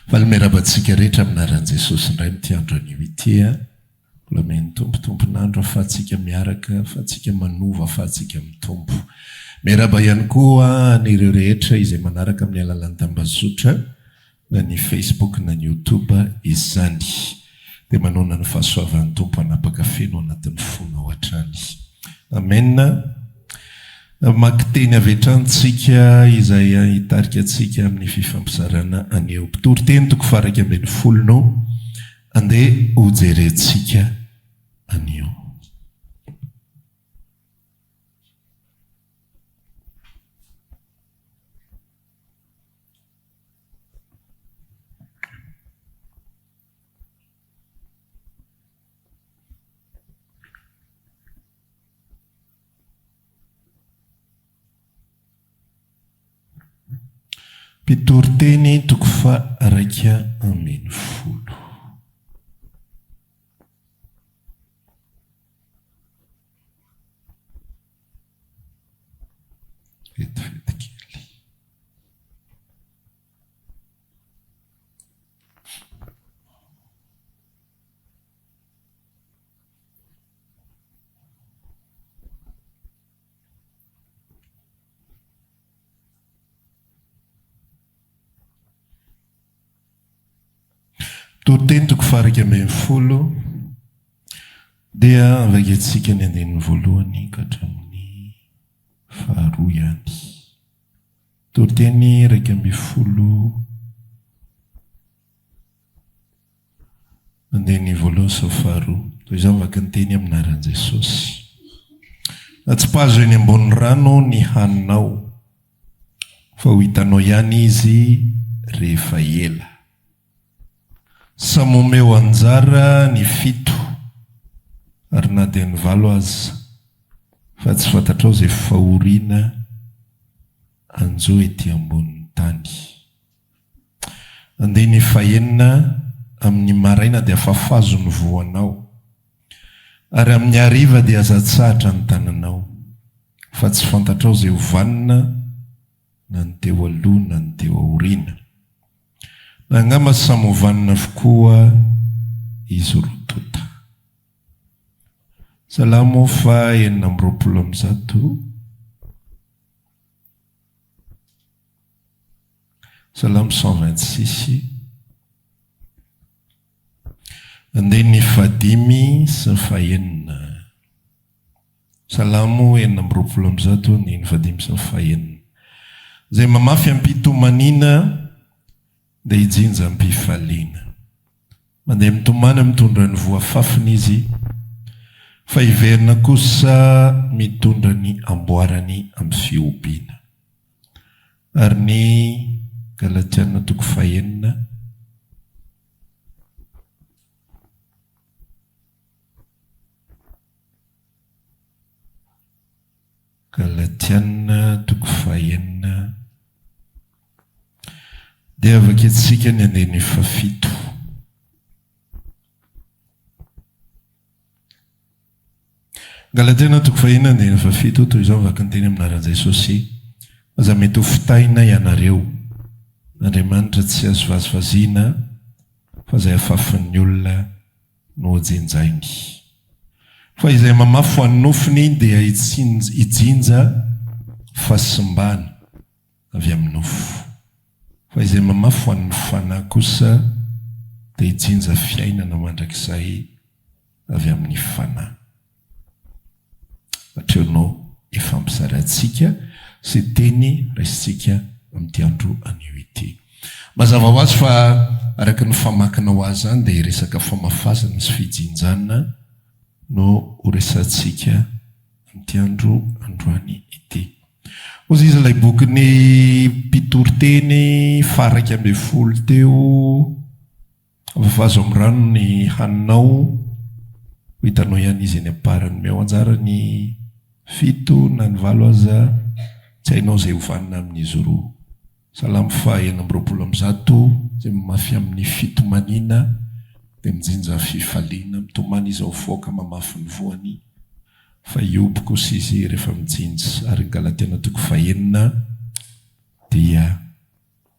Faly miarahaba antsika rehetra amin'ny anaran'i Jesosy indray amin'ity andro anio ity a. Mbola omen'ny Tompo tompon'andro ahafahantsika miaraka, ahafahantsika manova, ahafahantsika mitombo. Miarahaba ihany koa an'ireo rehetra izay manaraka amin'ny alalan'ny tambazotra na ny Facebook na ny YouTube izany. Dia manaona ny fahasoavan'ny Tompo hanapaka feno anatin'ny fonao hatrany. Amen. Mamaky teny avy hatrany tsika izay hitarika antsika amin'ny fifampizarana anio. Mpitoriteny toko faha 11 no andeha hojerentsika anio. Mpitoriteny toko faha-11. Vetivety kely. Toriteny toko faha-11 dia vakintsika ny andininy voalohany ka hatramin'ny faharoa ihany. Toriteny 11 Andininy voalohany sy ny faharoa. Toy izao ny vaky ny teny amin'ny anaran'i Jesosy. Atsipazo eny ambony rano ny haninao, fa ho hitanao ihany izy rehefa ela. Samy omeo anjara ny fito, ary na dia ny valo aza, fa tsy fantatrao izay fahoriana hanjo ety ambonin'ny tany. Andininy fahenina, Amin'ny maraina dia fafazo ny voanao, ary amin'ny hariva dia aza atsahatra ny tananao, fa tsy fantatrao izay ho vanona na ny teo aloha na ny teo aoriana. Na angamba samy ho vanona avokoa izy roa tonta. Salamo faha 126. Salamo 126, andininy fahadimy sy ny fahenina. Salamo 126, andininy fahadimy sy ny fahenina. Izay mamafy am-pitomaniana dia hijinja am-pifaliana. Mandeha mitomany mitondra ny voa fafiny izy, fa hiverina kosa mitondra ny amboarany amin'ny fihobiana. Ary ny Galatiana toko fahenina. Galatiana toko fahenina. Dia vakintsika ny andininy fahafito. Galatiana toko fahenina andininy fahafito, toy izao ny vakinteny amin'ny anaran'i Jesosy, Aza mety ho fitahina ianareo, Andriamanitra tsy azo vazivaziana, fa izay afafin'ny olona no hojinjainy. Fa izay mamafy ho an'ny nofony dia hijinja fahasimbana avy amin'ny nofo. Fa izay mamafy ho an'ny fanahy kosa dia hijinja fiainana mandrakizay avy amin'ny fanahy. Hatreo no ifampizarantsika sy teny raisintsika amin'ity andro anio ity. Mazava ho azy fa araka ny famakina ho azy izany dia resaka famafazana sy fijinjana no ho resahantsika amin'ity andro androany ity. Hozy izy ilay bokin'ny mpitoriteny faha 11 teo, Vazo amin'ny rano ny haninao, ho hitanao ihany izy eny am-parany. Omeo anjara ny fito na ny valo aza, tsy hainao izay ho vanona amin'izy roa. Salamo faha 126, izay mamafy amin'ny fitomaniana. Dia mijinja fifaliana, mitomany izy ao foaka mamafy ny voany, fa hihoby kosa izy rehefa mijinja. Ary ny Galatiana toko fahenina dia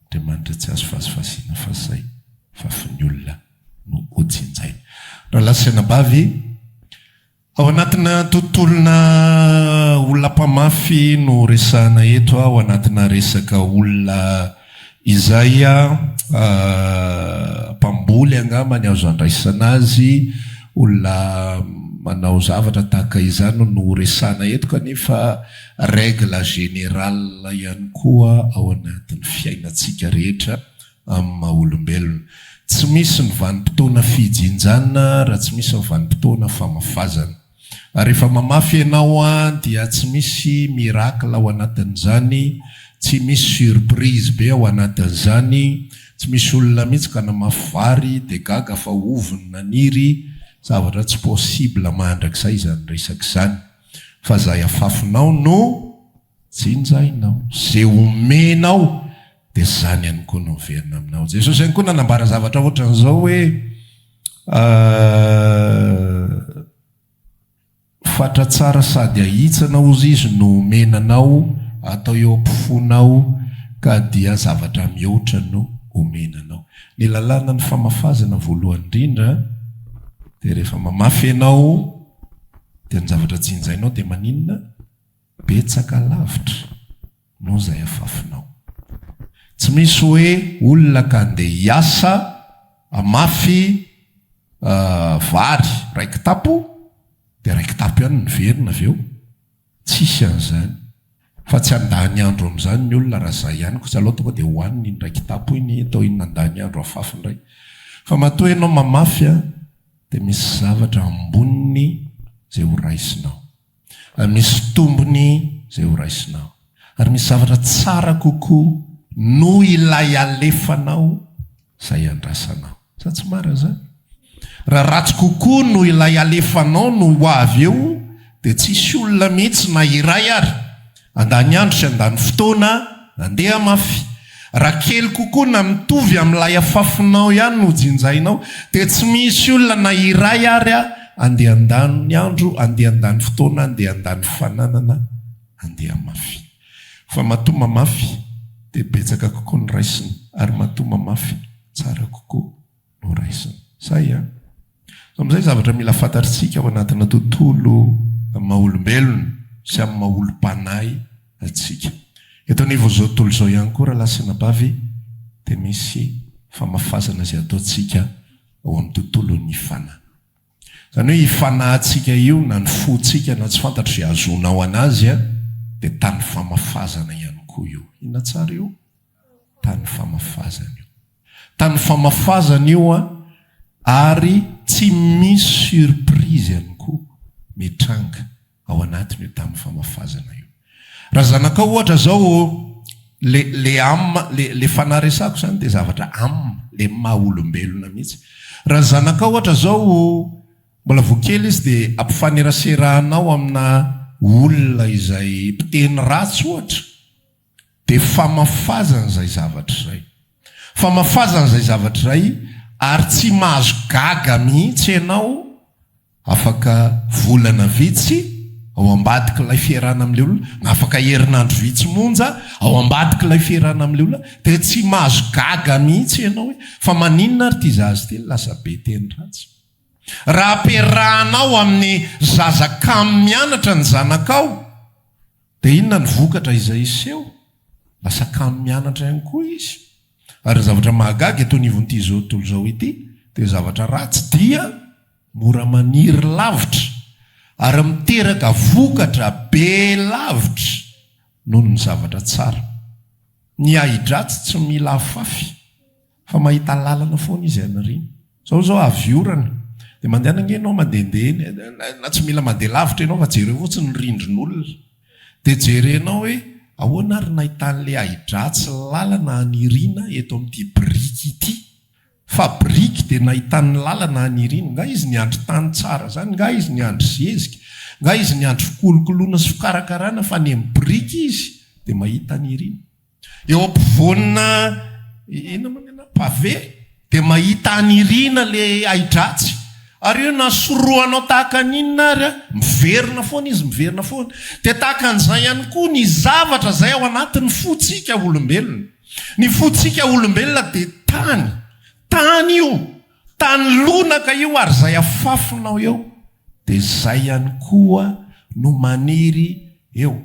Andriamanitra tsy azo vazivaziana fa izay fafin'ny olona no hojinjainy. Rahalahy sy anabavy, Ao anatina tontolona olona mpamafy no resahana eto, ao anatina resaka olona izay mpamboly angamba ny azo andraisana azy, olona manao zavatra tahaka izany no resahana eto kanefa règle générale ihany koa ao anatin'ny fiainantsika rehetra amin'ny maha olombelona. Tsy misy ny vanim-potoana fijinjana raha tsy misy ny vanim-potoana famafazana. Ary rehefa mamafy ianao dia tsy misy miracle ao anatin'izany, tsy misy surprise be ao anatin'izany, tsy misy olona mihitsy ka namafy vary dia gaga fa ovy no naniry, zavatra tsy possible mandrakizay izany resaka izany. Fa izay afafinao no Jinjainao. Ze omenao dia zany ihany koa no miverina aminao. Jesosy ihany koa nanambara zavatra ohatran'izao hoe fatra tsara sady ahitsana hozy izy no omena anao atao eo am-pofonao ka dia zavatra mihoatra no omena anao. Ny lalàna ny famafazana voalohany indrindra dia rehefa mamafy ianao dia ny zavatra jinjainao dia maninona? Betsaka lavitra noho izay afafinao. Tsy misy hoe olona ka andeha hiasa hamafy vary iray kitapo dia iray kitapo ihany no miverina avy eo. Tsisy an'izany. Fa tsy handany andro amin'izany ny olona raha izay ihany kosa aleo tonga dia hohaniny iny iray kitapo iny atao inona handany andro hafafy indray. Fa matoa ianao mamafy dia misy zavatra amboniny izay ho raisinao. Ary misy tombony izay ho raisinao. Ary misy zavatra tsara kokoa noho ilay alefanao izay andrasanao. Sa tsy marina izany? Raha ratsy kokoa noho ilay alefanao no ho avy eo, dia tsy hisy olona mihitsy na iray ary Handany andro sy handany fotoana handeha mafy. Raha kely kokoa na mitovy amin'ilay afafinao ihany no jinjainao, dia tsy misy olona na iray ary handeha handany andro, handeha handany fotoana, handeha handany fananana, handeha mafy. Fa matoa mamafy dia betsaka kokoa ny raisina, ary matoa mamafy tsara kokoa no raisina. Zay an! Amin'izay zavatra mila fantatritsika ao anatina tontolo amin'ny maha olombelona sy amin'ny maha olom-panahy antsika. Eto anivon'izao tontolo izao ihany koa rahalahy sy anabavy dia misy famafazana izay ataontsika ao amin'ny tontolon'ny fanahy. Izany hoe io fanahintsika io na ny fontsika na tsy fantatro izay ahazoanao an'azy dia tany famafazana ihany koa io. Inona tsara io? Tany famafazana io. Tany famafazana io an, ary tsy misy surprise ihany koa mitranga ao anatin'io tany famafazana io. Raha zanakao ohatra zao le le âme le le fanahy resahako zany dia zavatra âme, le maha olombelona mihitsy. Raha zanakao ohatra zao mbola vao kely izy dia ampifaneraserahanao amina olona izay mpiteny ratsy ohatra, Dia famafazana izay zavatra izay. Famafazana izay zavatra izay ary tsy mahazo gaga mihitsy ianao afaka volana vitsy ao ambadik'ilay fiarahana amin'ilay olona, na afaka herinandro vitsy monja ao ambadik'ilay fiarahana amin'ilay olona, dia tsy mahazo gaga mihitsy ianao hoe fa maninona ary ity zaza ity no lasa be teny ratsy. Raha ampiarahanao amin'ny zaza kamo mianatra ny zanakao, Dia inona ny vokatra izay hiseho? Lasa kamo mianatra ihany koa izy. Ary ny zavatra mahagaga eto anivon'ity izao tontolo izao ity dia zavatra ratsy dia mora maniry lavitra ary miteraka vokatra be lavitra noho ny zavatra tsara. Ny ahi-dratsy tsy mila afafy. Fa mahita lalana foana izy any Zao zao avy orana dia mandehana ange ianao mandehandeha eny na tsy mila mandeha lavitra ianao fa jereo fotsiny ny rindrin'olona dia jerenao hoe ahoana ary nahitan'ilay ahidratsy lalana haniriana eto amin'ity biriky ity fa biriky dia nahitany lalana haniriana nga izy niandry tany tsara zany nga izy niandry zezika nga izy niandry fikolokoloana sy fikarakarana fa ny amin'ny biriky izy dia mahita haniriana Eo ampovoanina inona moa ny anarany? Pavé? Dia mahita an'Irina le ahi-dratsy. Ary io na sorohanao tahaka ny inona ary an, miverina foana izy, miverina foana. Dia tahaka an'izay ihany koa ny zavatra izay ao anatin'ny fontsika olombelona. Ny fontsika olombelona dia tany. Tany io. Tany lonaka io ary izay afafinao eo dia izay ihany koa no maniry eo.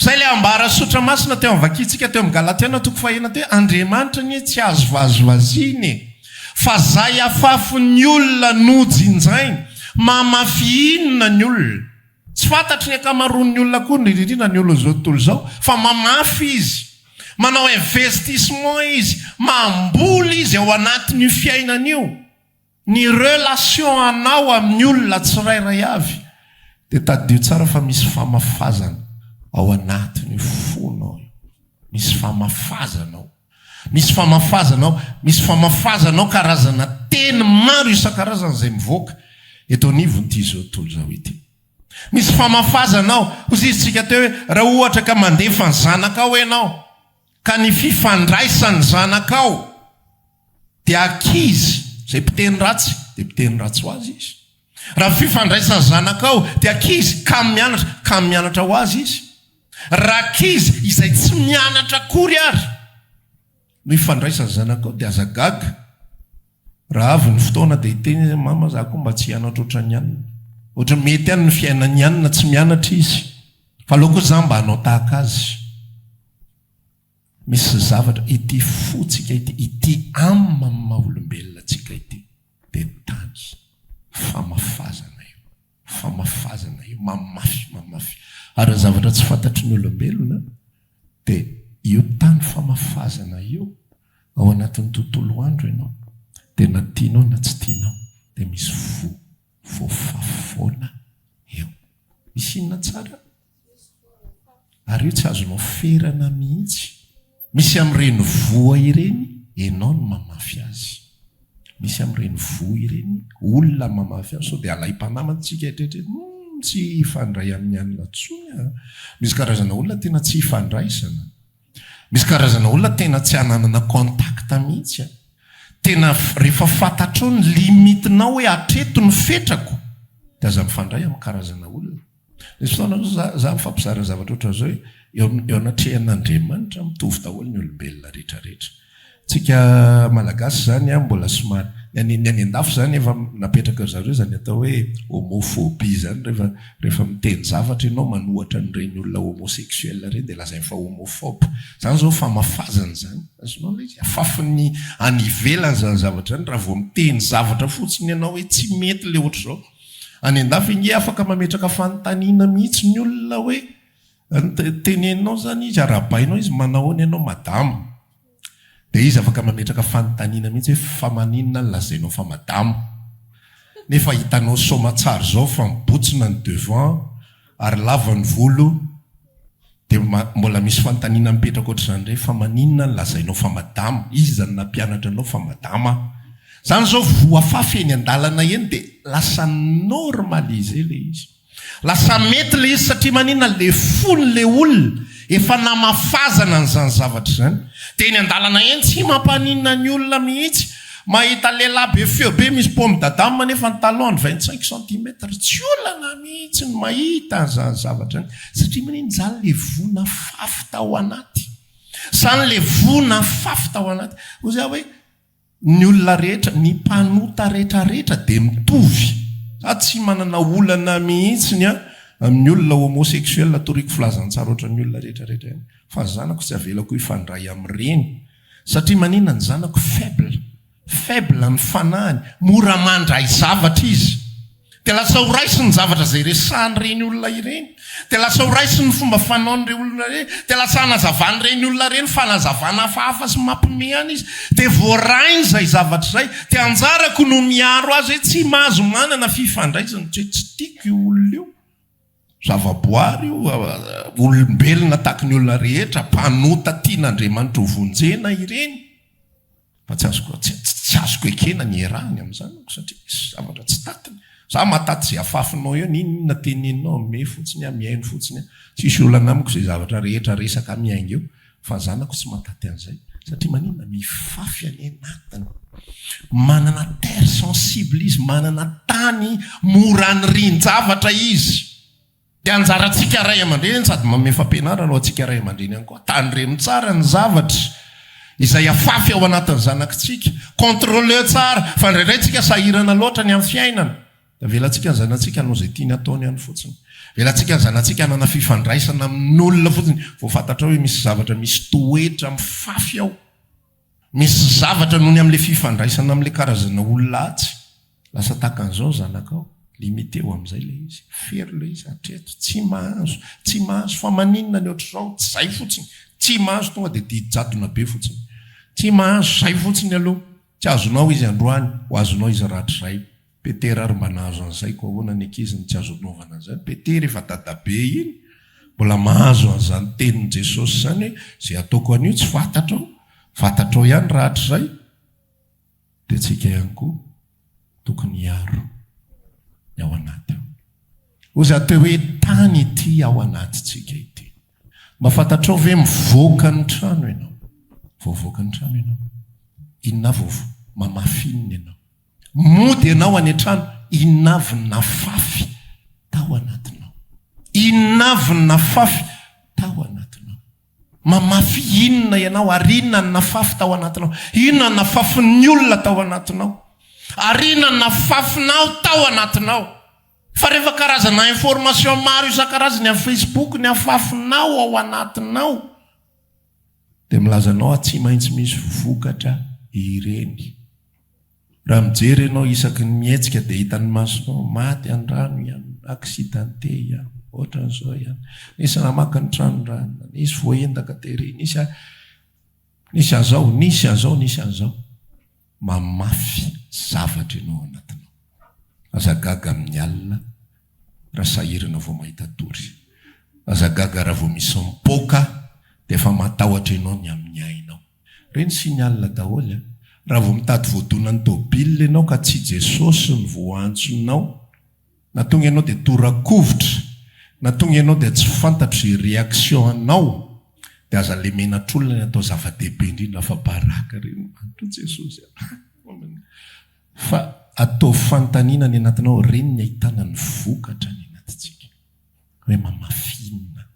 Izay ilay ambara sotra masina teo amin'ny vakintsika teo amin'ny Galatiana toko fahenina teo hoe Andriamanitra anie tsy azo vazivaziana e! Fa izay afafin'ny olona no jinjainy. Mamafy inona ny olona? Tsy fantatry ny ankamaroan'ny olona akory, indrindra indrindra ny olon'izao tontolo izao, fa mamafy izy. Manao investissement izy, mamboly izy ao anatin'io fiainana io. Ny relation anao amin'ny olona tsirairay avy dia tadidio tsara fa misy famafazana ao anatin'io fonao io. Misy famafazana ao. Misy famafazana ao. Misy famafazana ao karazana teny maro isan-karazany izay mivoaka eto anivon'ity izao tontolo izao ity. Misy famafazana ao. Hoy izy tsika teo hoe raha ohatra ka mandefa ny zanakao ianao ka ny fifandraisan'ny zanakao dia ankizy izay mpiteny ratsy dia mpiteny ratsy ho azy izy. Raha ny fifandraisan'ny zanakao dia ankizy kamo mianatra, kamo mianatra ho azy izy. Raha ankizy izay tsy mianatra akory ary no ifandraisan'ny zanakao dia aza gaga raha avy ny fotoana dia hiteny izy hoe mama za koa mba tsy hianatra ohatran'ny anona. Ohatran'ny mety ihany ny fiainan'ny anona tsy mianatra izy fa aleo koa za mba hanao tahaka azy. Misy zavatra, ity fontsika ity, ity âme amin'ny maha olombelona antsika ity dia tany famafazana io, famafazana io, mamafy, mamafy. Ary ny zavatra tsy fantatry ny olombelona dia io tany famafazana io, ao anatin'ny tontolo andro ianao, dia na tianao na tsy tianao dia misy voa voafafy foana eo. Misy inona tsara? Ary io tsy azonao ferana mihitsy. Misy amin'ireny voa ireny, enao no mamafy azy. Misy amin'ireny voa ireny, olona mamafy azy, sao dia alaim-panahy mantsy tsika eritreritra hoe humm tsy hifandray amin'ny anona intsony aho. Misy karazana olona tena tsy ifandraisana. Misy karazana olona tena tsy ananana contact mihitsy an. Tena rehefa fantatrao ny limite-nao hoe hatreto ny fetrako dia aza mifandray amin'ny karazana olona. Nisy fotoana zao za za mifampizara zavatra ohatran'izao hoe eo eo anatrehan'Andriamanitra mitovy daholo ny olombelona rehetra rehetra. Tsika Malagasy izany an mbola somary ny any ny any an-dafy izany efa napetraka ry zareo izany atao hoe homophobie izany rehefa rehefa miteny zavatra ianao manohatra an'ireny olona homosexuel ireny dia lazainy fa homophobe. Izany izao famafazana izany. Azonao ilay izy? Afafin'ny any ivelany izany zavatra izany raha vao miteny zavatra fotsiny ianao hoe tsy mety ilay ohatr'izao. Any an-dafy ange afaka mametraka fanontaniana mihitsy ny olona hoe teneninao izany izy, arahabainao izy, manahoana ianao madama? Dia izy afaka mametraka fanontaniana mihitsy hoe fa maninona no lazainao fa madama? Nefa hitanao soamatsara izao fa mibotsina ny devant ary lava ny volo dia mbola misy fanontaniana mipetraka ohatr'izany indray fa maninona no lazainao fa madama? Iza no nampianatra anao fa madama? Izany izao voafafy eny an-dalana eny dia lasa normalisé ilay izy. Lasa mety ilay izy satria maninona? Ilay fon'ilay olona efa namafazana an'izany zavatra izany. Dia eny an-dalana eny tsy mampaninona ny olona mihitsy. Mahita lehilahy be feo be misy pomme d'Adam nefa ny talon-ny 25 centimètres. Tsy olana mihitsy ny mahita an'izany zavatra izany. Satria maninona? Izany ilay voa nafafy tao anaty. Izany ilay voa nafafy tao anaty. Hoy aho hoe. Ny olona rehetra, ny mpanota rehetra rehetra dia mitovy. Za tsy manana olana mihitsy ny amin'ny olona homosexuel toriko filazantsara ohatran'ny olona rehetra rehetra ihany. Fa ny zanako tsy avelako hifandray amin'ireny. Satria maninona ny zanako faible. Faible ny fanahiny, mora mandray zavatra izy. Dia lasa ho raisiny ny zavatra izay resahan'ireny olona ireny. Dia lasa ho raisiny ny fomba fanaon'ireo olona ireny. Dia lasa hanazavan'ireny olona ireny fanazavana hafahafa sy mampiomehy any izy. Dia voarainy izay zavatra izay. Dia anjarako no miaro azy hoe tsy mahazo manana fifandraisana. Tsy hoe tsy tiako io olona io. Zavaboary io, olombelona tahaky ny olona rehetra, mpanota tian'Andriamanitra ho vonjena ireny. Fa tsy azoko tsy azoko ekena ny iarahany amin'ny zanako satria misy zavatra tsy tatiny. Za mahataty izay afafinao eo, n'inon'inona teneninao, mihomehy fotsiny aho, mihaino fotsiny aho. Tsisy olana amiko izay zavatra rehetra resaka miainga eo, fa ny zanako tsy mahataty an'izay. Satria maninona? Mifafy any anatiny. Manana terre sensible izy, manana tany mora anirian-javatra izy. Dia anjarantsika ray aman-dreny sady manome fampianarana ho antsika ray aman-dreny ihany koa. Tandremo tsara ny zavatra izay afafy ao anatin'ny zanakitsika. Contrôleo tsara fa indraindray tsika sahirana loatra ny amin'ny fiainana. Dia avelantsika ny zanatsika hanao izay tiany hataony any fotsiny. Avelantsika ny zanatsika hanana fifandraisana amin'olona fotsiny. Vao fantatrao hoe misy zavatra misy toetra mifafy ao. Misy zavatra noho ny amin'ilay fifandraisana amin'ilay karazana olona atsy. Lasa tahaka an'izao ny zanakao. Limiter-o amin'izay ilay izy. Fero ilay izy hatreto. Tsy mahazo. Tsy mahazo. Fa maninona ny ohatr'izao? Tsy izay fotsiny. Tsy mahazo tonga dia didy jadona be fotsiny. Tsy mahazo. Izay fotsiny aloha. Tsy azonao izy androany, ho azonao izy rahatrizay. Petera ary mba nahazo an'izay koa ahoana ny ankizy no tsy azo anaovana an'izany? Petera efa dadabe iny mbola mahazo an'izany tenin'i Jesosy izany hoe izay ataoko anio tsy fantatrao, fantatrao ihany rahatrizay. Dia tsika ihany koa tokony hiaro ny ao anaty ao. Hoy izaho teo hoe tany ity ao anatintsika ity. Mba fantatrao ve mivoaka ny trano ianao? Vao mivoaka ny trano ianao, inona avy vao mamafy inona ianao? Mody ianao any an-trano, inona avy ny nafafy tao anatinao? Inona avy ny nafafy tao anatinao? Mamafy inona ianao ary inona ny nafafy tao anatinao? Inona ny nafafin'ny olona tao anatinao? Ary inona ny nafafinao tao anatinao? Fa rehefa karazana information maro isan-karazany amin'ny Facebook ny afafinao ao anatinao dia milaza anao aho tsy maintsy misy vokatra ireny. Raha mijery ianao isaky ny mihetsika dia hitan'ny masonao, maty an-drano i anona, accidenté i anona, ohatran'izao i anona, nisy namaky ny tranon-dranona, nisy voaendaka tery, nisy a, nisy an'izao, nisy an'izao, nisy an'izao. Mamafy zavatra ianao ao anatinao. Aza gaga amin'ny alina raha sahirana vao mahita tory. Aza gaga raha vao misy mipoaka dia efa matahotra ianao ny amin'ny ainao. Ireny signal daholo an! Raha vao mitady voadonan'ny tôbila ianao ka tsy Jesosy no voaantsonao, na tonga ianao dia tora-kovitra, na tonga ianao dia tsy fantatro izay réaction anao, dia aza le menatr'olona ny atao zava-dehibe indrindra fa baraka ireny manto Jesosy a! Fa ataovy fanontaniana any anatinao, ireny ny ahitana ny vokatra any anatintsika. Hoe mamafy inona?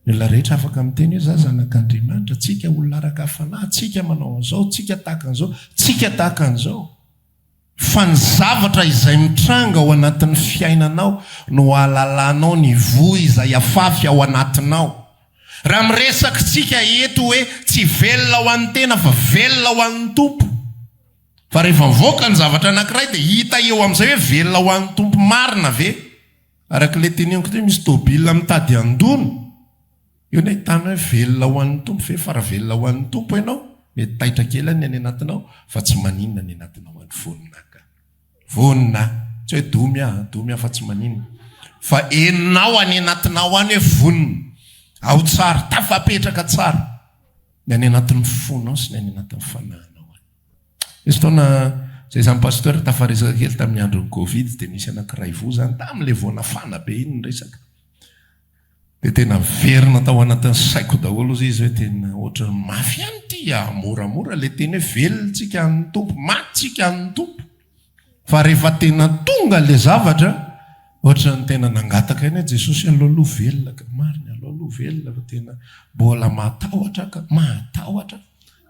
Ny olona rehetra afaka miteny hoe za zanak'Andriamanitra, tsika olona araka fanahy, tsika manao an'izao, tsika tahaka an'izao, tsika tahaka an'izao. Fa ny zavatra izay mitranga ao anatin'ny fiainanao no ahalalanao ny voa izay afafy ao anatinao. Raha miresaka tsika eto hoe tsy velona ho an'ny tena fa velona ho an'ny Tompo. Fa rehefa mivoaka ny zavatra anankiray dia hita eo amin'izay hoe velona ho an'ny Tompo marina ve? Araka ilay teneniko teo misy tôbila mitady handona. Eo ny ahitana hoe velona ho an'ny Tompo ve? Fa raha velona ho an'ny Tompo ianao, mety taitra kely any ny any anatinao, fa tsy maninona ny anatinao any. Vonona ka. Vonona. Tsy hoe domy aho an, domy aho fa tsy maninona. Fa enao any anatinao any hoe vonona. Ao tsara, tafapetraka tsara ny any anatin'ny fonao sy ny any anatin'ny fanahinao any. Nisy fotoana izay samy pasteur tafaresaka kely tamin'ny andron'ny covid dia nisy anankiray voa izany tamin'ilay vao nafana be iny ny resaka. Dia tena niverina tao anatin'ny saiko daholo hozy izy hoe tena ohatran'ny mafy ihany ity ah, moramora ilay teny hoe velona tsika an'ny Tompo, maty tsika an'ny Tompo. Fa rehefa tena tonga ilay zavatra, ohatran'ny tena nangataka ihany hoe Jesosy aleo aloha velona ka, marina aleo aloha velona fa tena mbola matahotra ka, matahotra.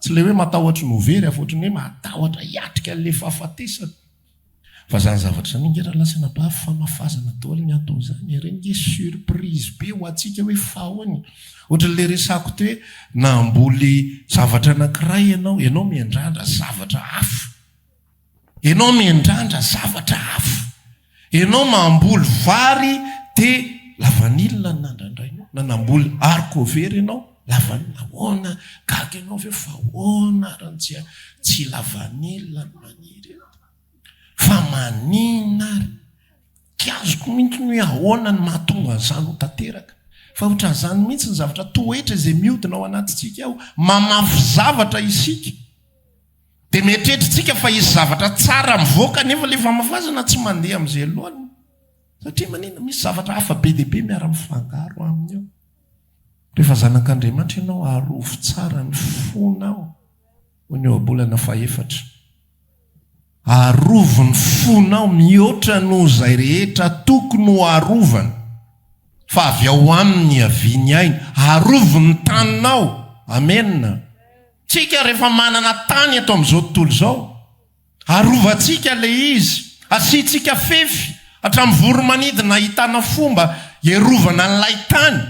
Tsy ilay hoe matahotra ny ho very fa ohatran'ny hoe matahotra hiatrika an'ilay fahafatesana. Fa zany zavatra zany ange rahalahy sy anabavy famafazana daholo ny anton'izany e, ireny nge surprise be ho antsika hoe fa ahoana e, ohatran'ilay resako teo hoe namboly zavatra anankiray ianao, ianao miandrandra zavatra hafa, ianao miandrandra zavatra hafa, ianao mamboly vary dia lavanila no nandrandrainao, na namboly haricot vert ianao, lavanila, ahoana, gaga ianao avy eo fa ahoana ary no tsy tsy lavanila no maniry eto. Fa maninona ary? Tsy azoko mihitsy ny hoe ahoana no mahatonga an'izany ho tanteraka. Fa ohatran'izany mihitsy ny zavatra toetra izay mihodina ao anatintsika ao. Mamafy zavatra isika. Dia mieritreritra fa hisy zavatra tsara mivoaka nefa ilay famafazana tsy mandeha amin'izay loany. Satria maninona? Misy zavatra hafa be dia be miara-mifangaro aminy ao. Rehefa zanak'Andriamanitra ianao, arovy tsara ny fonao. Hoy ny ohabolana fahefatra, Arovy ny fonao mihoatra noho izay rehetra tokony ho arovana, fa avy ao aminy ny hiavian'ny aina. Arovy ny taninao. Amena. Tsika rehefa manana tany eto amin'izao tontolo izao, arovantsika ilay izy, asiantsika fefy, hatramin'ny voro-manidina ahitana fomba hiarovana an'ilay tany.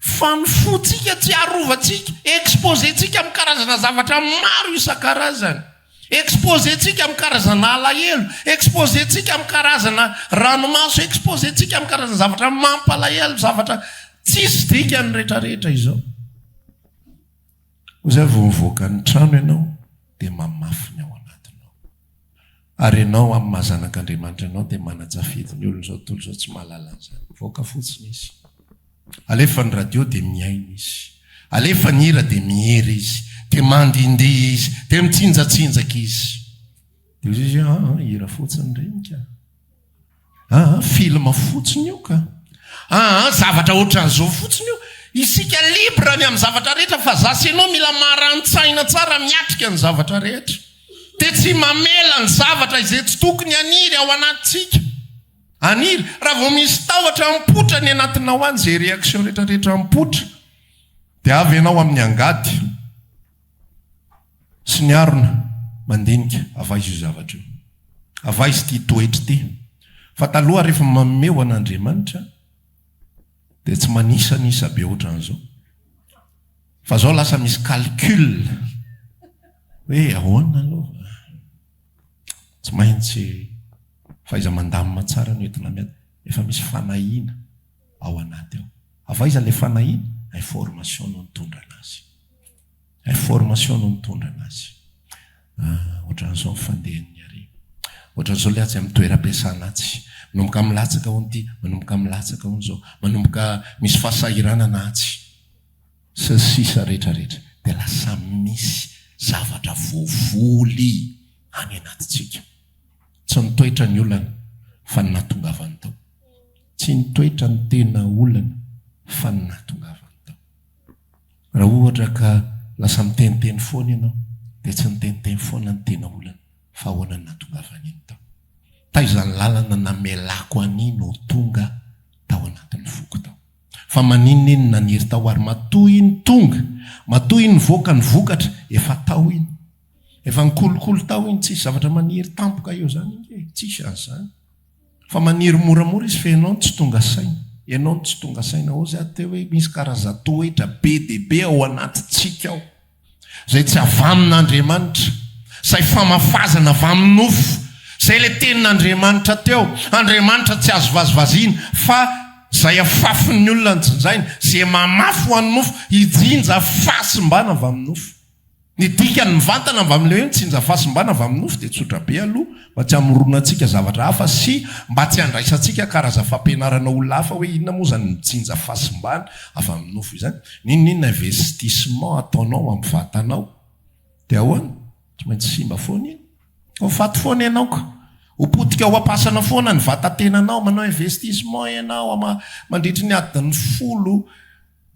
Fa ny fontsika tsy arovantsika, exposer-tsika amin'ny karazana zavatra maro isan-karazany. Exposer-tsika amin'ny karazana alahelo, exposer-tsika amin'ny karazana ranomaso, exposer-tsika amin'ny karazana zavatra mampalahelo, zavatra tsisy dikany rehetrarehetra izao. Hoy izaho, vao mivoaka ny trano ianao dia mamafy ny ao anatinao. Ary ianao amin'ny maha zanak'Andriamanitra anao dia manan-tsafidy, ny olon'izao tontolo izao tsy mahalala an'izany. Mivoaka fotsiny izy. Alefa ny radio dia mihaino izy. Alefa ny hira dia mihira izy. Dia mandindihy izy. Dia mitsinjatsinjaka izy. Dia hoy izy hoe, aa, hira fotsiny ireny ka. Aa, film fotsiny io ka. Aa, zavatra ohatran'izao fotsiny io. Isika libre ny amin'ny zavatra rehetra fa za sy ianao mila marani-tsaina tsara miatrika ny zavatra rehetra. Dia tsy mamela ny zavatra izay tsy tokony haniry ao anatintsika. Haniry. Raha vao misy tahotra mipoitra ny anatinao any, izay réaction rehetra rehetra mipoitra, dia avy ianao amin'ny angady sy ny harona mandinika, avaiza io zavatra io. Avaiza ity toetra ity. Fa taloha rehefa manome ho an'Andriamanitra, dia tsy manisanisa be ohatran'izao. Fa zao lasa misy calcul hoe ahoana aloha, tsy maintsy fahaiza-mandamina tsara no entina miady. Efa misy fanahiana ao anaty ao. Avy aiza ilay fanahiana? Information no nitondra anazy. Information no nitondra anazy. Ah, ohatran'izao ny fandehan'ny ary. Ohatran'izao ilay atsy amin'ny toeram-piasana atsy. Manomboka milatsaka hono ity, manomboka milatsaka hono izao, manomboka misy fahasahiranana atsy. Sy ny sisa rehetra rehetra. Dia lasa misy zavatra voavoly any anatintsika. Tsy ny toetra ny olana fa ny nahatongavany tao. Tsy ny toetra ny tena olana fa ny nahatongavany tao. Raha ohatra ka lasa miteniteny foana ianao dia tsy niteniteny foana ny tena olana fa ahoana ny nahatongavany iny tao. Taiza ny lalana namelako an'iny ho tonga tao anatin'ny foko tao. Fa maninona iny naniry tao ary matoa iny tonga, matoa iny nivoaka ny vokatra, efa tao iny. Efa nikolokolo tao iny, tsisy zavatra maniry tampoka eo zany ange e, tsisy an'izany. Fa maniry moramora izy fa ianao no tsy tonga saina. Ianao no tsy tonga saina. Hozy aho teo hoe misy karazan-toetra be dia be ao anatintsika ao. Izay tsy avy amin'Andriamanitra, izay famafazana avy amin'ny nofo. Izay ilay tenin'Andriamanitra teo. Andriamanitra tsy azo vazivaziana fa izay afafin'ny olona no jinjaina. Izay mamafy ho an'ny nofo, hijinja fahasimbana avy amin'ny nofo. Ny dikany mivantana avy amin'ilay hoe mitsinja fahasimbana avy amin'ny nofo dia tsotra be aloha mba tsy hamoronantsika zavatra hafa sy mba tsy handraisantsika karazam-fampianarana olona hafa hoe inona moa izany mitsinja fahasimbana avy amin'ny nofo izany. N'inon'inona investissement ataonao amin'ny vatanao dia ahoana? Tsy maintsy simba foana iny. Ho faty foana ianao ka. Ho potika ao am-pasana foana ny vatan-tenanao. Manao investissement ianao mandritry ny adiny folo.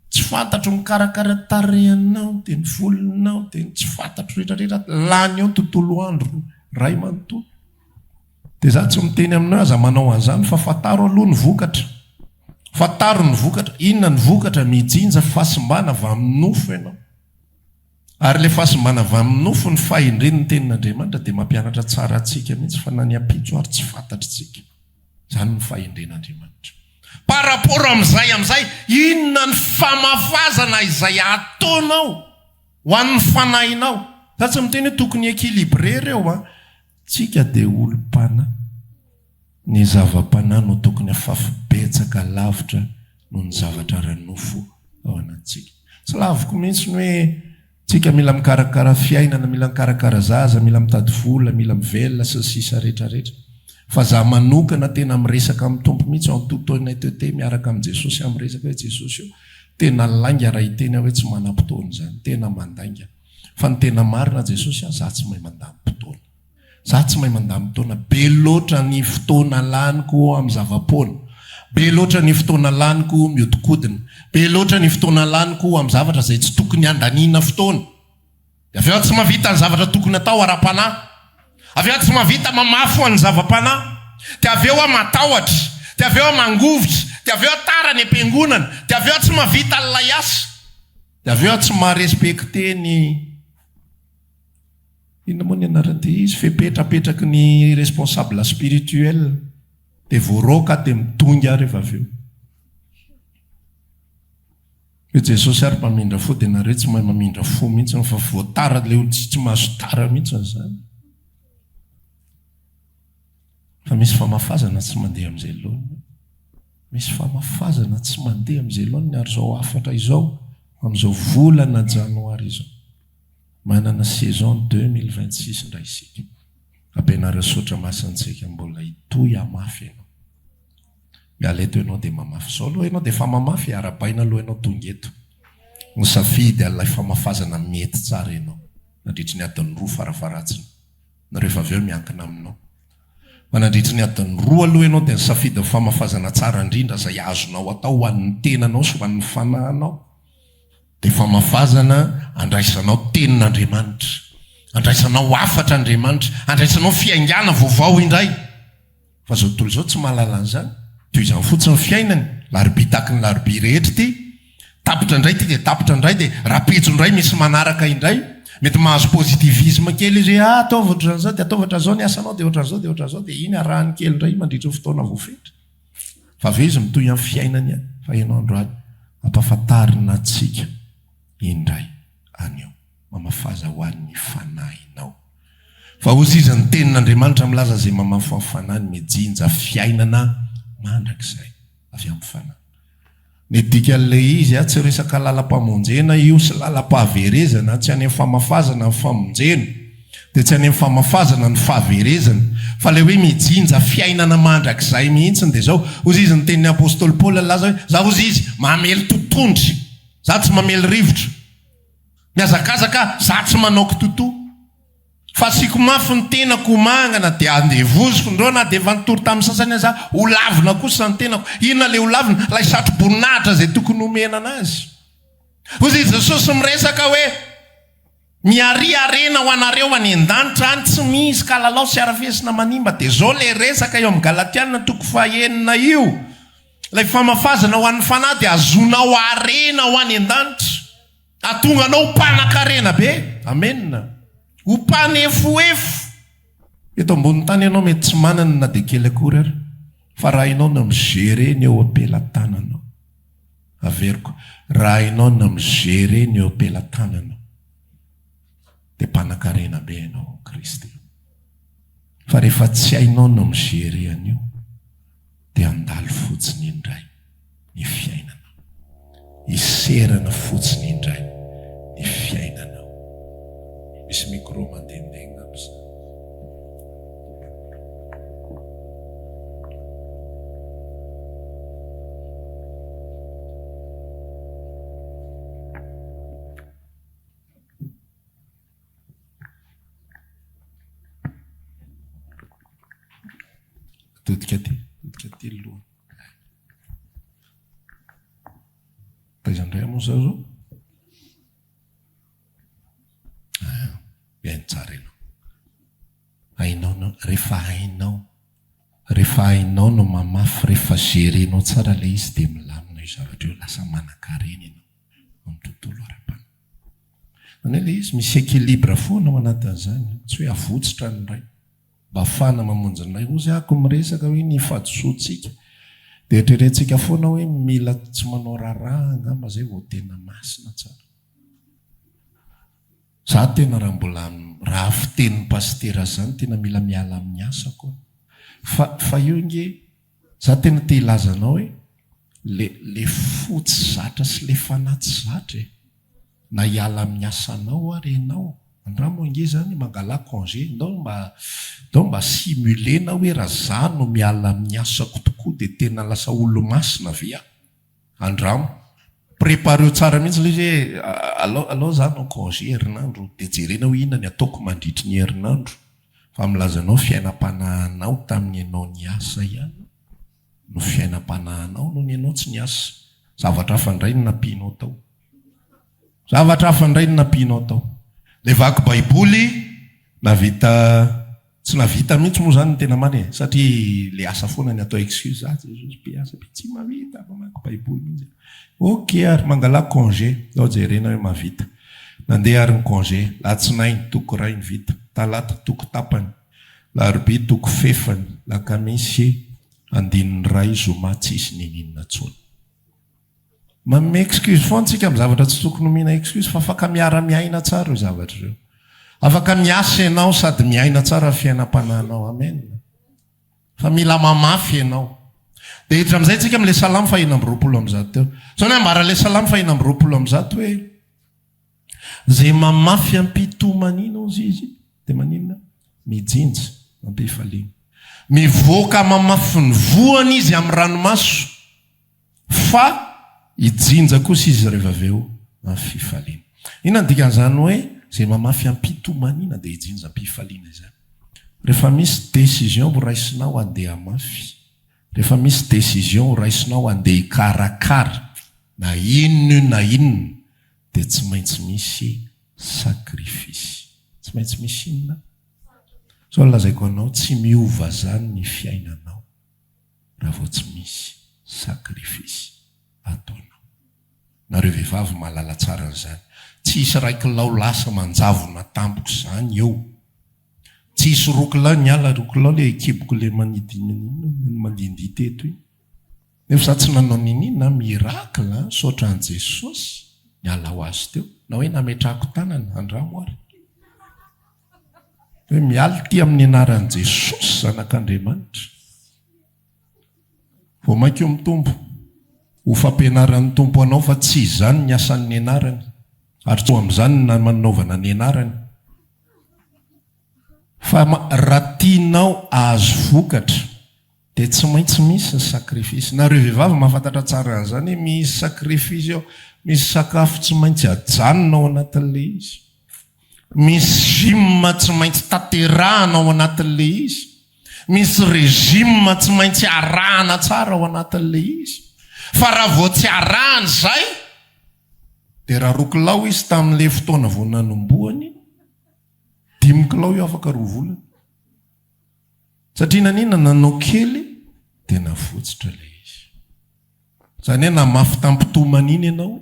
Tsy fantatro mikarakara tarehinao dia ny volonao dia ny tsy fantatro rehetra rehetra lany eo ny tontolo andro ray manontolo. Dia za tsy miteny aminao aza manao an'izany fa fantaro aloha ny vokatra. Fantaro ny vokatra. Inona ny vokatra? Mijinja fahasimbana avy amin'ny nofo ianao. Ary ilay fahasimbana avy amin'ny nofo, ny fahendren'ny tenin'Andriamanitra dia mampianatra tsara antsika mihitsy fa na ny ampitso ary tsy fantatr'tsika. Izany no fahendren'Andriamanitra. Par rapport amin'izay amin'izay, inona ny famafazana izay ataonao ho an'ny fanahinao? Za tsy miteny hoe tokony équilibrer ireo an! Tsika dia olom-panahy. Ny zava-panahy no tokony afafy betsaka lavitra noho ny zavatra ara-nofo ao anatintsika. Tsy laviko mihitsy ny hoe tsika mila mikarakara fiainana, mila mikarakara zaza, mila mitady vola, mila mivelona sy ny sisa rehetra rehetra. Fa za manokana tena miresaka amin'ny Tompo mihitsy en toute honnêteté miaraka amin'i Jesosy aho miresaka hoe Jesosy ô, tena lainga raha hiteny aho hoe tsy manam-potoana izany, tena mandainga. Fa ny tena marina Jesosy a, za tsy mahay mandamim-potoana. Za tsy mahay mandamim-potoana. Be loatra ny fotoana laniko amin'ny zava-poana. Be loatra ny fotoana laniko mihodinkodina. Be loatra ny fotoana laniko amin'ny zavatra izay tsy tokony handaniana fotoana. Dia avy eo aho tsy mahavita ny zavatra tokony atao ara-panahy. Avy eo aho tsy mahavita mamafy ho an'ny zava-panahy. Dia avy eo aho matahotra. Dia avy eo aho mangovitra. Dia avy eo aho tara any am-piangonana. Dia avy eo aho tsy mahavita an'ilay asa. Dia avy eo aho tsy maha-respecter ny, inona moa ny anaran'ity izy, fepetra apetraky ny responsable spirituel. Dia voaroaka aho dia midongy aho rehefa avy eo. Hoe Jesosy ary mpamindra fo dia nareo tsy mahay mamindra fo mihitsy fa voatara le olo tsy mahazo tara mihitsy zany. Fa misy famafazana tsy mandeha amin'izay laoniny. Misy famafazana tsy mandeha amin'izay laoniny ary izao hafatra izao amin'izao volana janoary izao. Manana saison 2026 indray isika. Ampianaro sotra masina antsika mbola hitohy hamafy ianao. Miala eto ianao dia mamafy. Izao aloha ianao dia efa mamafy e, arahabaina aloha ianao tonga eto. Nisafidy an'ilay famafazana mety tsara ianao, nandritry ny adiny roa farafaharatsiny. Na rehefa avy eo miankina aminao. Fa nandritry ny adiny roa aloha ianao dia nisafidy ny famafazana tsara indrindra izay azonao atao ho an'ny tenanao sy ho an'ny fanahinao. Dia famafazana andraisanao tenin'Andriamanitra, andraisanao hafatr'Andriamanitra, andraisanao fiaingàna vaovao indray. Fa izao tontolo izao tsy mahalala an'izany. Toy izany fotsiny ny fiainany. Larobia tahaky ny larobia rehetra ity. Tapitra indray ity dia tapitra indray dia rahampitso indray misy manaraka indray. Mety mahazo positivisme kely izy hoe ah ataovy ohatran'izao dia ataovy ohatran'izao ny asanao dia ohatran'izao dia ohatran'izao dia iny arahany kely indray mandritra ny fotoana voafetra. Fa avy eo izy mitohy amin'ny fiainany ihany. Fa ianao androany ampahafantarina antsika indray anio. Mamafaza ho an'ny fanahinao. Fa hozy izy ny tenin'Andriamanitra milaza izay mamafy ho an'ny fanahiny mijinja fiainana mandrakizay avy amin'ny fanahy. Ny dikan'ilay izy tsy resaka lalam-pamonjena io sy lalam-pahaverezana, tsy any amin'ny famafazana ny famonjena, dia tsy any amin'ny famafazana ny fahaverezana, fa ilay hoe mijinja fiainana mandrakizay mihitsy dia izao, hozy izy ny tenin'ny apostoly Paoly nilaza hoe, za hozy izy mamely totohondry, za tsy mamely rivotra. Mihazakazaka za tsy manao kitotoa. Fa asiako mafy ny tenako ho mangana dia andevoziko ndreo na dia efa nitory tamin'ny sasany aza aho, ho lavina kosa ny tenako. Inona ilay ho lavina? Ilay satro-boninahitra izay tokony homena anazy. Hoy i Jesosy miresaka hoe, Miharia harena ho anareo any an-danitra any, tsy misy kalalao sy harafesina manimba. Dia izao ilay resaka eo amin'ny Galatiana toko fahenina io. Ilay famafazana ho an'ny fanahy dia azonao harena ho any an-danitra. Hahatonga anao ho mpanan-karena be. Amena. Ho mpanefoefo. Eto ambonin'ny tany ianao mety tsy manana na dia kely akory ary, fa raha hainao ny mi-gérer ny eo am-pelatananao. Averiko, raha hainao ny mi-gérer ny eo am-pelatananao, dia mpanan-karena be ianao ao Kristy. Fa rehefa tsy hainao ny mi-gérer an'io, dia handalo fotsiny indray ny fiainanao. Hiserana fotsiny indray ny fiainanao. Misy micro mandehandeha angamba izany. Atodika aty, atodika aty ny lohany. Taiza indray moa zao zao? Ah, mihaino tsara ianao. Hainao no, rehefa hainao, rehefa hainao no mamafy, rehefa gérer-nao tsara ilay izy dia milamina io zavatra io, lasa manan-karena ianao amin'ny tontolo ara-panahy. Izany hoe ilay izy misy équilibre foana ao anatin'izany, tsy hoe avotsitra ny iray. Mba afahana mamonjy ny ray. Hozy ako miresaka hoe ny fahadisoantsika dia eritreretintsika foana hoe mila tsy manao raharaha angamba zay vao tena masina tsara. Za tena raha mbola raha fitenin'i pasitera zany tena mila miala amin'ny asako aho. Fa fa io nge za tena te hilaza anao hoe le le fo tsy zatra sy le fanahy tsy zatra e. Na hiala amin'ny asanao ary ianao, andramo ange izany mangalà congé, ndao mba ndao mba simuler-na hoe raha za no miala amin'ny asako tokoa dia tena lasa olo-masina ve aho? Andramo. Prépareo tsara mihitsy ilay izy hoe alao alao za hanao congé herinandro dia jerena hoe inona ny ataoko mandritry ny herinandro fa milaza anao fiainam-panahinao tamin'ny ianao niasa ihany no fiainam-panahinao nony ianao tsy niasa. Zavatra hafa indray no nampianao tao. Zavatra hafa indray no nampianao tao. Ilay vaky baiboly nahavita tsy nahavita mihitsy moa izany ny tena marina e, satria ilay asa foana ny atao excuse, za Jesosy be asa be tsy mahavita mamaky baiboly mihitsy. Ok ary mangalà congé, zao jerena hoe mahavita. Nandeha ary ny congé, latsinainy toko iray ny vita, talata toko tapany, larobia toko fefany, lakamisy andininy iray, zoma tsisy niniana intsony. Manome excuse foana tsika amin'ny zavatra tsy tokony omena excuse fa afaka miara miaina tsara ireo zavatra ireo. Afaka miasa ianao sady miaina tsara ny fiainam-panahinao. Amen. Fa mila mamafy ianao. Dia hiditra amin'izay tsika amin'ilay salamo faha 126 teo. Izao ny ambaran'ilay salamo faha 126 hoe Izay mamafy am-pitomaniana hozy izy dia maninona? Mijinja am-pifaliana. Mivoaka mamafy ny voany izy amin'ny ranomaso. Fa hijinja kosa izy rehefa avy eo amin'ny fifaliana. Inona no dikan'izany hoe izay mamafy am-pitomaniana dia hijinja am-pifaliana izany? Rehefa misy décision ho raisinao handeha hamafy, rehefa misy décision ho raisinao handeha hikarakara na inona io na inona dia tsy maintsy misy sacrifice. Tsy maintsy misy inona? Izao no lazaiko anao, tsy miova izany ny fiainanao. raha vao tsy misy sacrifice ataonao. Nareo vehivavy mahalala tsara an'izany. Tsy hisy iray kilao lasa manjavona tampoka izany eo. Tsy hisy roa kilao niala, roa kilao le kiboko le manidy mandihindihy teto iny. Nefa za tsy nanao niniana, miracle an, misaotra an'i Jesosy, niala ho azy teo. Na hoe nametrahako tanana, andramo ary. Hoe mialy ity amin'ny anaran'i Jesosy Zanak'Andriamanitra. Vao mainka eo mitombo ho fampianaran'ny Tompo anao fa tsy izany ny asan'ny anarany ary tsy ho amin'izany ny nanaovana ny anarany. Fa raha tianao ahazo vokatra Dia tsy maintsy misy ny sacrifice. Nareo vehivavy mahafantatra tsara an'izany hoe misy sacrifice ao, misy sakafo tsy maintsy ajanona ao anatin'ilay izy. Misy gym tsy maintsy tanterahana ao anatin'ilay izy. Misy régime tsy maintsy arahana tsara ao anatin'ilay izy. Fa raha vao tsy arahana izay, dia raha roa kilao izy tamin'ilay fotoana vao nanombohany, dimy kilao io afaka roa volana. Satria naninona? Nanao kely dia navotsitra ilay izy. Izany hoe namafy tampitomaniana ianao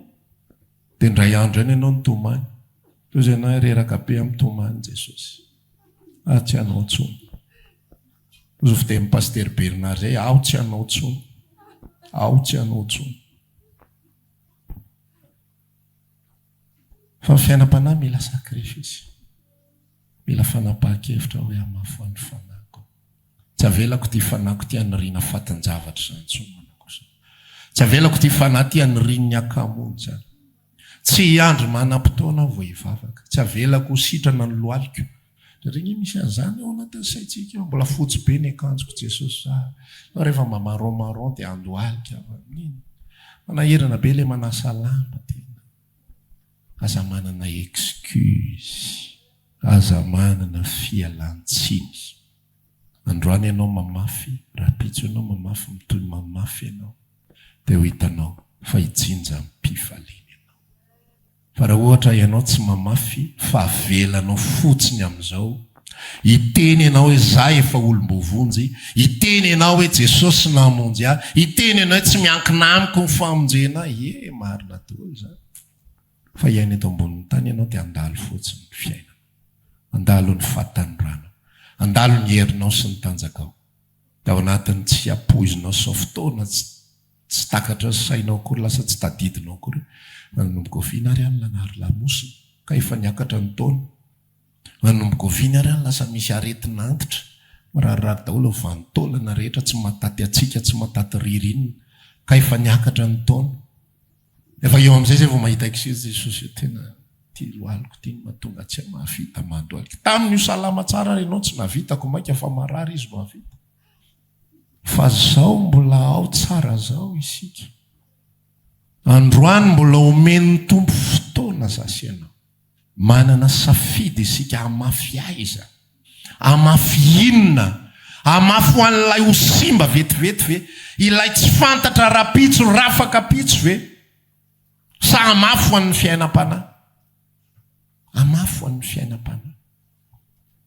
dia indray andro ihany ianao nitomany. Toy izay ianao hoe reraka be amin'ny tomany Jesosy. Aho tsy hanao intsony. Hoy izao fitenin'i Pasitera Bernard izay, aho tsy hanao intsony. Aho tsy hanao intsony. Fa ny fiainam-panahy mila sacrifice. Mila fanapahan-kevitra hoe hamafy ho an'ny fanahiko. Tsy avelako ity fanahiko ity haniriana fatin-javatra izany intsony manako izany. Tsy avelako ity fanahy ity hanirian'ny hakamoana izany. Tsy hiandry manam-potoana aho vao hivavaka. Tsy avelako ho sitrana ny lohaliko. Indraindray ange misy an'izany ao anatin'ny saintsika ao. Mbola fotsy be ny akanjoko Jesosy za. Fa rehefa mba marron marron dia handohalika aho. Nino. Manahirana be ilay manasa lamba tena. Aza manana excuse. Aza manana fialan-tsiny. Androany ianao mamafy, rahampitso ianao mamafy, mitohy mamafy ianao, dia ho hitanao fa hijinja amim-pifaliana ianao. Fa raha ohatra ianao tsy mamafy fa avelanao fotsiny amin'izao, hiteny ianao hoe za efa olom-boavonjy, hiteny ianao hoe Jesosy namonjy ahy, hiteny ianao hoe tsy miankina amiko ny famonjena ahy, ie marina daholo izany. Fa hiaina eto ambonin'ny tany ianao dia handalo fotsiny ny fiainana. Handalo ny fahatanorana. Handalo ny herinao sy ny tanjakao. Dia ao anatin'ny tsy ampoizinao sy izao fotoana tsy tsy takatra ny sainao akory, lasa tsy tadidinao akory hoe nanomboka oviana ary aho no nanary lamosina ka efa niakatra ny taona. Nanomboka oviana ary aho no lasa misy aretina antitra. Mirarirary daholo ny vanin-taolana rehetra, tsy mahataty hatsiaka, tsy mahataty ririnina ka efa niakatra ny taona. Efa eo amin'izay zay vao mahita excuse Jesosy hoe tena ty lohaliko ty no mahatonga tsy mahavita mandohalika. Tamin'io salama tsara ary ianao tsy nahavita ko mainka fa marary izy no hahavita. Fa zao mbola ao tsara zao isika. Androany mbola omen'ny Tompo fotoana za sy ianao. Manana safidy isika hamafy aiza? Hamafy inona? Hamafy ho an'ilay ho simba vetivety ve? Ilay tsy fantatra rahampitso rafakapitso ve? Sa hamafy ho an'ny fiainam-panahy? Hamafy ho an'ny fiainam-panahy.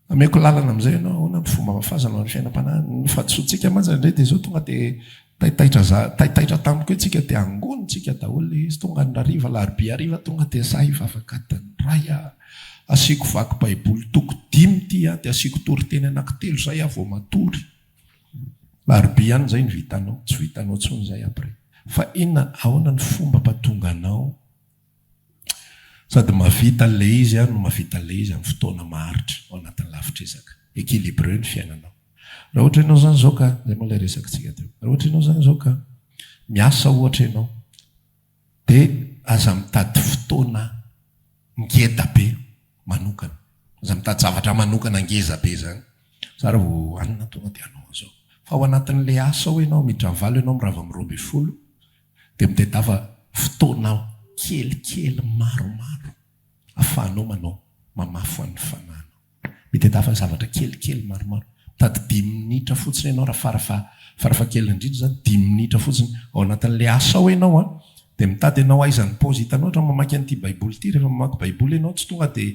Ameko lalana amin'izay ianao, ahoana ny fomba hamafazana ho an'ny fiainam-panahy? Ny fahadisoantsika mantsy indraindray dia izao tonga dia taitaitra za, taitaitra tampoka eo tsika dia angonintsika daholo ilay izy, tonga ny hariva, alarobia hariva tonga dia sahy hivavaka adiny iray aho, asiako vaky baiboly toko dimy ity aho dia asiako toriteny anankitelo izay aho vao matory. Alarobia ihany izay no vitanao, tsy vitanao intsony izay après. Fa inona, ahoana ny fomba hampatonga anao Sady mahavita an'ilay izy no mahavita an'ilay izy amin'ny fotoana maharitra ao anatin'ny lavitr'ezaka. Équilibreux ny fiainanao. Raha ohatra ianao izany izao ka, izay moa ilay resakintsika teo, raha ohatra ianao izany izao ka miasa ohatra ianao dia aza mitady fotoana ngeda be manokana. Aza mitady zavatra manokana ngeza be izany. Za raha vao hanina tonga dia hanao an'izao. Fa ao anatin'ilay asa ao ianao, miditra amin'ny valo ianao, mirava amin'ny 12, Dia mitadiava fotoana kelikely maromaro ahafahanao manao mamafy ho an'ny fanahinao. Mitadiava zavatra kelikely maromaro. Mitady dimy minitra fotsiny ianao raha farafaha farafahakeliny indrindra izany dimy minitra fotsiny. Ao anatin'ilay asa ao ianao an, dia mitady ianao aiza ny pause. Hitanao ohatra mamaky an'ity baiboly ity, rehefa mamaky baiboly ianao tsy tonga dia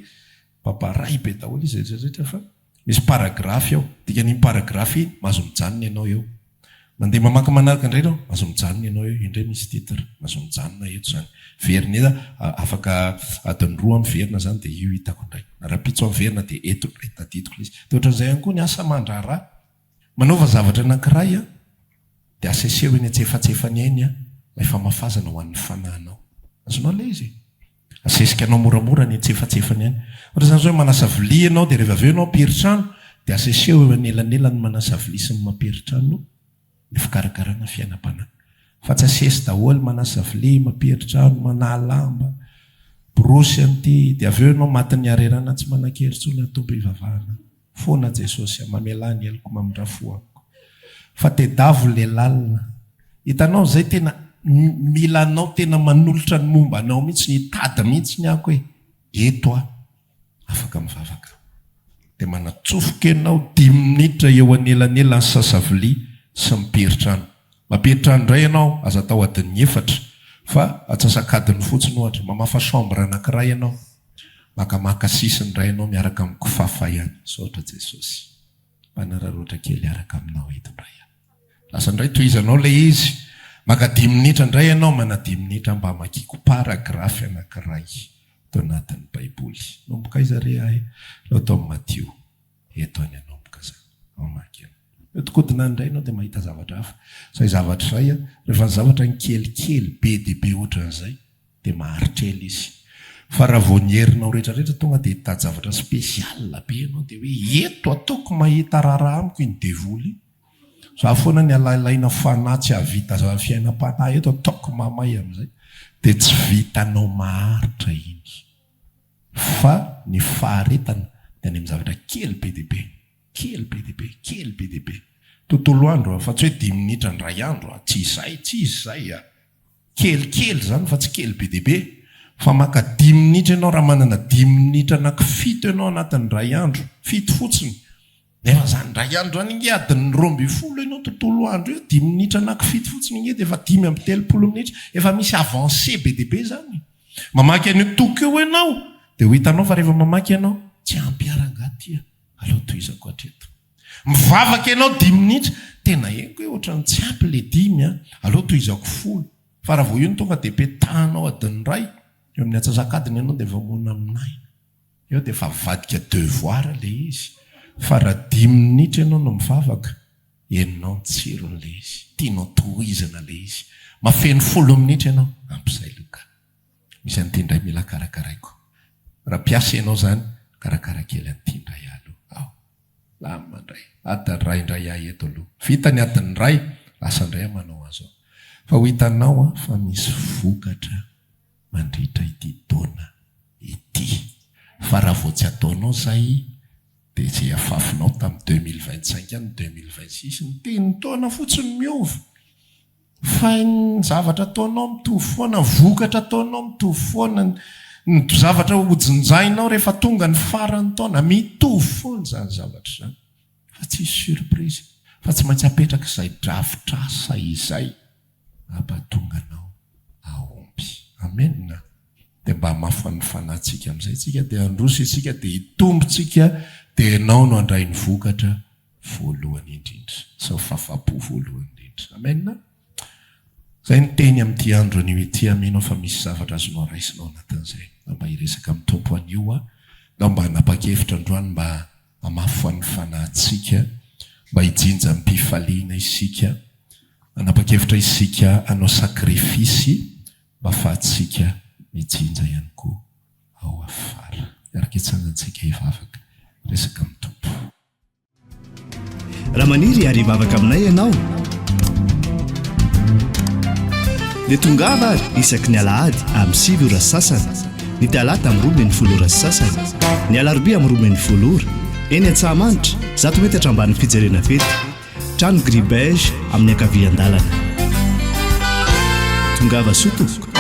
babaray be daholo izy rehetra rehetra fa Misy paragraphe ao. Dikan'iny paragraphe iny, mahazo mijanona ianao eo. Mandeha mamaky manaraka indray ianao, mahazo mijanona ianao eo. Indray misy titre, mahazo mijanona eto izany. Verina ela, afaka adiny roa aho miverina izany dia io hitako indray. Na rahampitso aho miverina dia eto indray tadidiko ilay izy. Dia ohatran'izay ihany koa ny asa aman-draharaha. Manaova zavatra anankiray an, dia aseseho eny antsefatsefany eny an, ilay famafazana ho an'ny fanahinao. Azonao ilay izy e? Asesika anao moramora any antsefatsefany any. Ohatra izany izao hoe manasa vilia ianao dia rehefa avy eo ianao hampiry-trano dia aseseho eo anelanelan'ny manasa vilia sy ny mampiry-trano ny fikarakarana fiainam-panahy. Fa tsy asesy daholo manasa vilia, mampiry-trano, manaha lamba, borosy an'ity dia avy eo ianao matin'ny harerana tsy manan-kery intsony aho Tompo hivavahana. Foana Jesosy a, mamelà ny heloko, mamindrà fo amiko. Fa tedavo le lalina. Hitanao zay tena mila anao tena manolotra ny momba anao mihitsy, hitady mihitsy ny ako hoe eto aho afaka mivavaka. Dia manatsofoka ianao dimy minitra eo anelanelan'ny sasavilia sy ny mpiritrano. Mampiritrano indray ianao, aza atao adin'ny efatra fa atsasak'adiny fotsiny ohatra. Mamafa chambre anankiray ianao. Makamaka sisiny indray ianao miaraka amin'ny kofafa ihany. Misaotra Jesosy. Mpanararaotra kely hiaraka aminao eto indray aho. Lasa indray tohizanao ilay izy. Maka dimy minitra indray ianao, mana dimy minitra mba hamakiako paragrafy anankiray tao anatin'ny Baiboly. Nanomboka aiza re aho e? Aleo atao amin'i Matio. Eto any hanomboka izany. Mamaky an'io. Mihodinkodina any indray ianao dia mahita zavatra hafa. Izay zavatra izay an, rehefa ny zavatra ny kelikely be dia be ohatran'izay, dia maharitra ela izy. Fa raha vao ny herinao rehetra rehetra tonga dia hitady zavatra spécial be ianao dia hoe eto ataoko mahita raharaha amiko iny devoly iny. Za foana ny alailaina fanahy tsy hahavita fiainam-panahy eto ataoko mamay amin'izay. Dia tsy vitanao maharitra iny. Fa ny faharetana dia any amin'ny zavatra kely be dia be. Kely be dia be, kely be dia be. Tontolo andro fa tsy hoe dimy minitra indray andro a! Tsy izay, tsy izy izay a! Kelikely izany fa tsy kely be dia be. Fa maka dimy minitra ianao raha manana dimy minitra anaky fito ianao anatin'ny indray andro, fito fotsiny. Nefa izany indray andro izany ange adin'ny 12 ianao tontolo andro eo, dimy minitra anaky fito fotsiny ange dia efa 35 minitra, efa misy avancée be dia be izany. Mamaky an'io toko io ianao dia ho hitanao fa rehefa mamaky ianao, tsy ampy ahy rangahy ity a, aleo tohizako hatreto. Mivavaka ianao dimy minitra, tena henoko hoe ohatran'ny tsy ampy le dimy an, aleo tohizako folo. Fa raha vao io no tonga dia petahanao adiny iray, eo amin'ny antsasak'adiny ianao dia efa monamonaina. Eo dia efa avadika devoir le izy. Fa raha dimy minitra ianao no mivavaka, henonao ny tsiron'le izy, tianao tohizana le izy. Mahafeno folo minitra ianao, ampy izay Luca. Misy an'ity indray mila karakaraiko. Raha mpiasa ianao izany, karakara kely an'ity indray aloha. Ao. Lamina indray. Adiny iray indray aho eto aloha. Vita ny adiny iray, lasa indray aho manao an'izao. Fa ho hitanao an, fa misy vokatra mandritra ity taona ity. Fa raha vao tsy ataonao izay, dia izay afafinao tamin'ny 2025 any, 2026, ny tenin-taona fotsiny miova. Fa ny zavatra ataonao mitovy foana, ny vokatra ataonao mitovy foana, ny zavatra hojinjainao rehefa tonga ny faran'ny taona, mitovy foana izany zavatra izany. Fa tsisy surprise. Fa tsy maintsy apetraka izay drafitr'asa izay hampatonga anao hahomby. Amen. Dia mba hamafy ny fanahintsika amin'izay isika, dia handroso isika, dia hitombo tsika, dia ianao no handray ny vokatra voalohany indrindra, sy ny fahafahampo voalohany indrindra. Amen. Izay ny teny amin'ity andro anio ity, mino aho fa misy zavatra azonao raisina ao anatin'izay. Ndao mba hiresaka amin'ny Tompo anio aho, ndao mba hanapa-kevitra androany mba hamafy ny fanahintsika, mba hijinja amim-pifaliana isika, hanapa-kevitra isika hanao sakrifisy mba afahantsika mijinja ihany koa ao afara. Hiaraka hitsangantsika hivavaka, hiresaka amin'ny Tompo. Raha maniry ary hivavaka aminay ianao dia tongava ary isaky ny alahady amin'ny 9 ora sy sasany, ny talata amin'ny 12 ora sy sasany, ny alarobia amin'ny 12 ora, eny Antsahamanitra, zato metatra ambanin'ny fijerena fety, trano gris beige amin'ny ankavian-dalana. Tongava soa tompoko.